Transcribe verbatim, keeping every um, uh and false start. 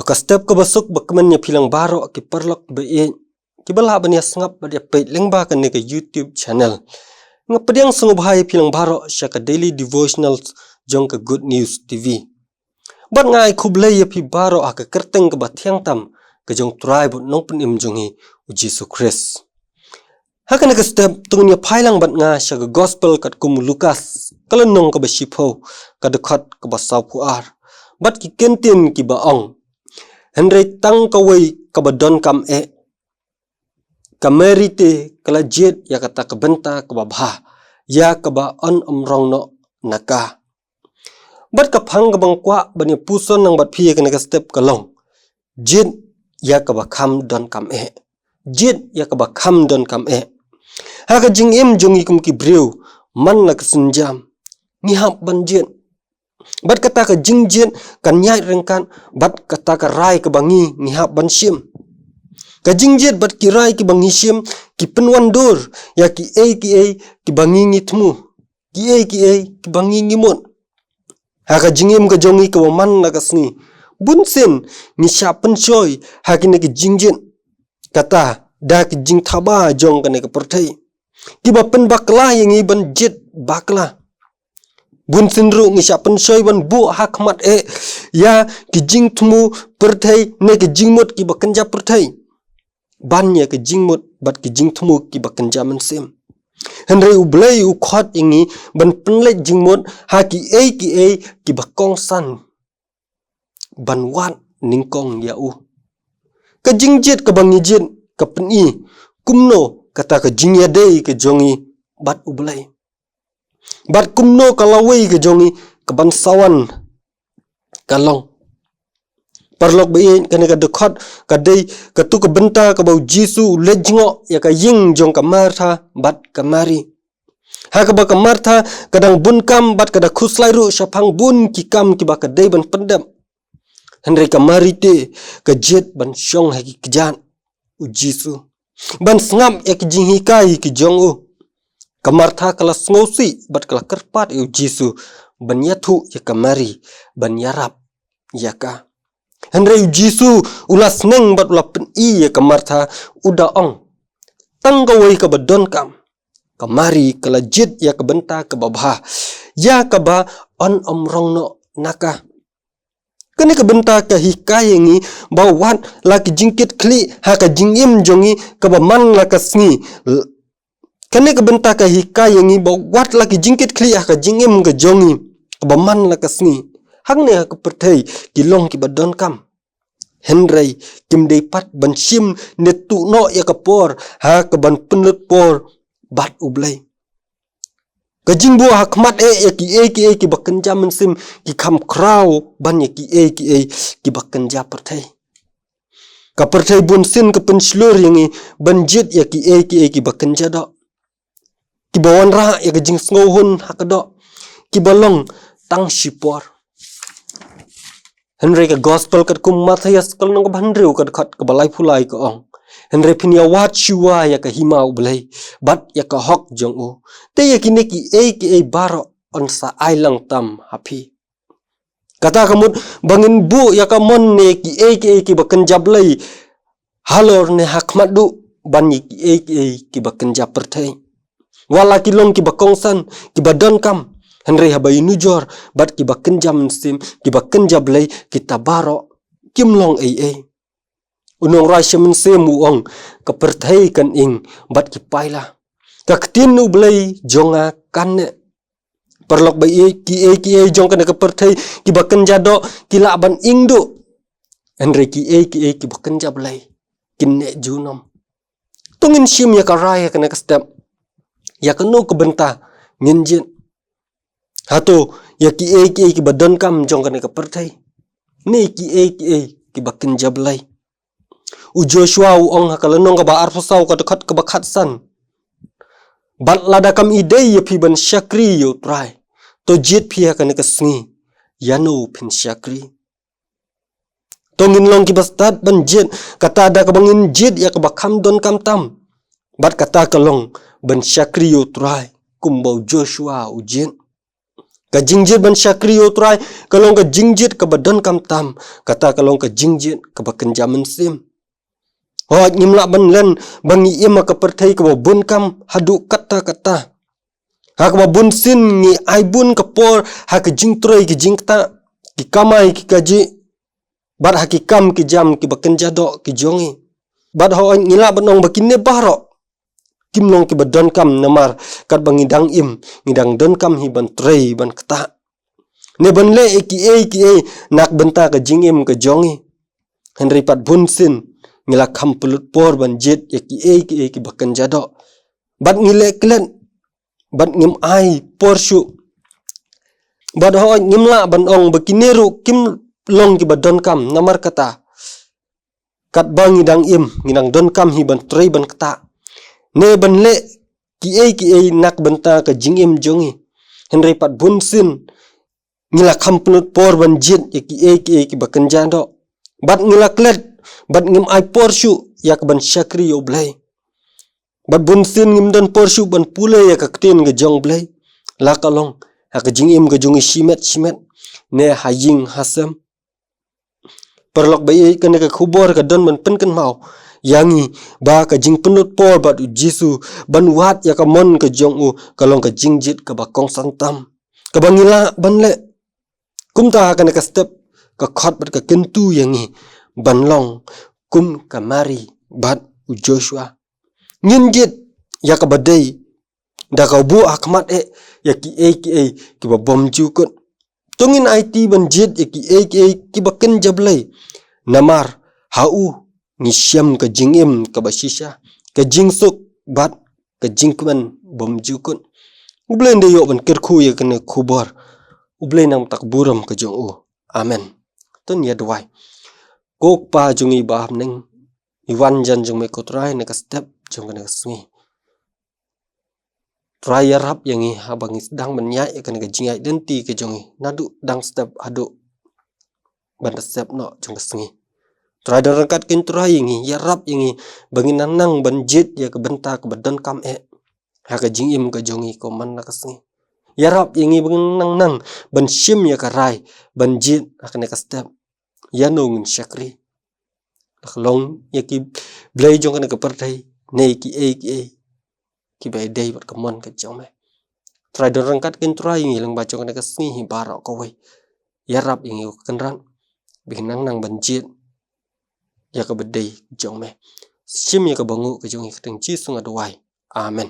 Ka step kaba suk ba kmen ïa phi lang baroh ki paralok ba ïeit kiba lah ban ïa sngap bad ïa peit lyngba kane ka YouTube channel. Nga pdiang sngewbha ïa phi lang baroh sha ka daily devotional jong ka Good News T V. Bad nga ai khublei ïa phi baroh ha ka kyrteng kaba thiang tam ka jong Trai bad Nongpynim jong ngi u Jisu Khrist. Ha kane ka step to ngin ïa phai lang bad nga sha ka gospel katkum u Lukas, ka lynnong kaba shiphew, ka dkhot kaba sawphew ar. Bad ki kyntien kiba ong: Hynrei tang kawei kaba donkam eh, ka Mari te ka la jied ïa kata ka bynta kaba bha, ïa kaba yn ym rong noh na ka. Bad ka phang kaba nga kwah ban ïa puson lang bad phi ha kane ka step ka long: Jied ïa kaba kham donkam eh. Jied ïa kaba kham donkam eh. Ha ka jingim jong ngi kum ki briew, man la ka sienjam, ngi hap ban jied. Bad kata ka jingjied kan ïaid ryngkat bad kata ka rai kaba ngi, ngi hap ban shim. Ka jingjied bad ki rai kiba ngi shim ki pynwandur ïa kiei kiei kiba ngi, ngi thmu, kiei kiei kiba ngi, ngi mut. Ha ka jingim ka jong ngi kaba man la ka sngi, bunsien ngi shah pynshoi ha kine ki jingjied, kata da ki jingthaba jong kane ka pyrthei, kiba pynbakla ïa ngi ban jied bakla. Bunsien ruh ngi shah pynshoi ban buh ha khmat eh ïa ki jingthmu pyrthei ne ki jingmut kiba kynja pyrthei, ban ïa ki jingmut bad ki jingthmu kiba kynja mynsiem. Hynrei U Blei u khot ïa ngi ban pynleit jingmut ha kiei kiei kiba kongsan, ban wad nyngkong ïa u. Ka jingjied kaba ngi jied ka pyni kumno kata ka jingïadei ka jong ngi bad U Blei, bad kumno ka lawei ka jong ngi ka ban sa wan ka long. Paralok ba ïeit, kane ka dkhot ka dei katu ka bynta kaba u Jisu u leit jngoh ïa ka ïing jong ka Martha bad ka Mari, ha kaba ka Martha ka dang bun kam bad ka da khuslai ruh shaphang bun ki kam kiba ka dei ban pyndep. Hynrei ka Mari te ka jied ban shong ha ki kjat u Jisu, ban sngap ïa ki jinghikai ki jong u. Ka Martha ka la sngewsih bad ka la kyrpad ïa u Jisu ban ïathuh ïa ka Mari ban ïarap ïa ka. Hynrei u Jisu u la sneng bad u la pyni ïa ka Martha, u da ong: Tang kawei kaba donkam. Ka Mari ka la jied ïa ka bynta kaba bha, ïa kaba yn ym rong noh na ka. Kane ka bynta ka hikai ïa ngi ba wat la ki jingkit khlieh ha ka jingim jong ngi kaba man la ka sngi. L-, kane ka bynta ka hikai ïa ngi ba wat la ki jingkit khlieh ha ka jingim ka jong ngi kaba man la ka sngi. Hangne ha ka pyrthei ki long kiba donkam, hynrei kim dei pat ban shim ne tuh noh ïa ka por ha ka ban pynlut por bad U Blei. Ka jingbuh ha khmat eh ïa kiei kiei kiba kynja mynsiem ki kham khraw ban ïa kiei kiei kiba kynja pyrthei. Ka pyrthei bunsien ka pynshlur ïa ngi ban jied ïa kiei kiei kiba kynja doh, kiba wanrah ïa ka jingsngewhun ha ka doh, kiba long tang shipor. Hynrei ka gospel katkum u Mathaios, ka lynnong kaba hynriew, ka dkhot kaba laiphew lai, ka ong: Hynrei phin ïa wad shuwa ïa ka hima U Blei bad ïa ka hok jong u, te ïa kine kiei kiei baroh yn sa ai lang tam ha phi. Kata ka mut ba ngin buh ïa ka mon ne kiei kiei kiba kynja Blei halor ne ha khmat duh ban ïa kiei kiei kiba kynja pyrthei. Wat la ki long kiba kongsan, kiba donkam, hynrei haba ïanujor bad kiba kynja mynsiem, kiba kynja Blei, kita baroh kim long ei ei. U nongrwai Salm u ong: Ka pyrthei kan ing bad ki paila, ka ktien U Blei jong nga kan neh. Paralok ba ïeit, kiei kiei jong kane ka pyrthei kiba kynja doh ki lah ban ing duh, hynrei kiei kiei kiba kynja Blei kin neh junom. To ngin shim ïa ka rai ha kane ka step, ïa kano ka bynta ngin jied? Hato ïa kiei kiei kiba donkam jong kane ka pyrthei, ne kiei kiei kiba kynja Blei? U Joshua u ong ha ka lynnong kaba arphew saw, ka dkhot kaba khatsan: Bad lada kam ïadei ïa phi ban shakri ïa U Trai, to jied phi ha kane ka sngi ïano phin shakri. To ngin long kiba stad ban jied, kata da kaba ngin jied ïa kaba kham donkam tam, bad kata ka long ban shakri ïa U Trai kumba u Joshua u jied. Ka jingjied ban shakri ïa u Trai ka long ka jingjied kaba donkam tam, kata ka long ka jingjied kaba kynja mynsiem. Hooid, ngim lah ban len ba ngi im ha ka pyrthei kaba bun kam haduh katta katta, ha kaba bun sien ngi ai bun ka por ha ka jingtrei ka jingktah, ki kamai ki kajih, bad ha ki kam ki jam kiba kynja doh ki jong ngi. Bad hooid, ngi lah ban ong ba kine baroh kim long kiba donkam, namar katba ngi dang im ngi dang donkam hi ban trei ban ktah, ne ban leh ïa kiei kiei na ka bynta ka jingim ka jong ngi. Hynrei pat bun sien ngi la kham pynlut por ban jied ïa kiei kiei kiba kynja doh, bad ngi leh klet, bad ngim ai por shuh. Bad hooid, ngim lah ban ong ba kine ruh kim long kiba donkam, namar kata katba ngi dang im ngi dang donkam hi ban trei ban ktah, ne ban leh kiei kiei na ka bynta ka jingim jong ngi. Hynrei pat bun sien ngi la kham pynlut por ban jied ïa kiei kiei kiba kynja doh, bad ngi la klet, bad ngim ai por shuh ïa ka ban shakri ïa u Blei. Bad bun sien ngim don por shuh ban pule ïa ka ktien ka jong u Blei, la ka long ha ka jingim ka jong ngi shimet shimet, ne ha ïing ha sem. Paralok ba ïeit, kane ka khubor ka don ban pynkynmaw ïa ngi ba ka jingpynlut por bad u Jisu ban wad ïa ka mon ka jong u ka long ka jingjied kaba kongsan tam, kaba ngi lah ban leh. Kumta ha kane ka step ka khot bad ka kyntu ïa ngi ban long kum ka Mari bad u Joshua. Ngin jied ïa kaba dei da ka buh ha khmat eh ïa kiei kiei kiba bym ju kut. To ngin aiti ban jied ïa kiei kiei kiba kynja Blei, namar ha u ngi shem ka jingim kaba shisha, ka jingsuk bad ka jingkmen bym ju kut. U Blei un da ïoh ban kyrkhu ïa kane ka khubor. U Blei un nang bthah burom ka jong u. Amen. To ngin ïa duwai. Ko Kpa jong ngi ba ha bneng, ngi wan jan jong me ko Trai na ka step jong kane ka sngi. Trai, ïarap ïa ngi haba ngi sdang ban ïaid ïa kane ka jingïaid lynti ka jong ngi naduh dang step haduh ban da step noh jong ka sngi. Trai, don ryngkat kein Trai ïa ngi, ïarap ïa ngi ba ngin nang nang ban jied ïa ka bynta kaba donkam eh ha ka jingim ka jong ngi kumne na ka sngi. Ïarap ïa ngi ba ngin nang nang ban shim ïa ka rai ban jied ha kane ka step ïano ngin shakri. Lah ka long ïa ki blei jong kane ka pyrthei ne kiei kiei kiba ïadei bad ka mon ka jong me. Trai, don ryngkat kein Trai ïa ngi lyngba jong kane ka sngi hi baroh kawei. Ïarap ïa ngi ko Kynrad ba ngin nang nang ban jied ïa kaba dei jong me. Shim ïa kaba nguh ka jong ngi, ha ka kyrteng Jisu nga duwai. Amen.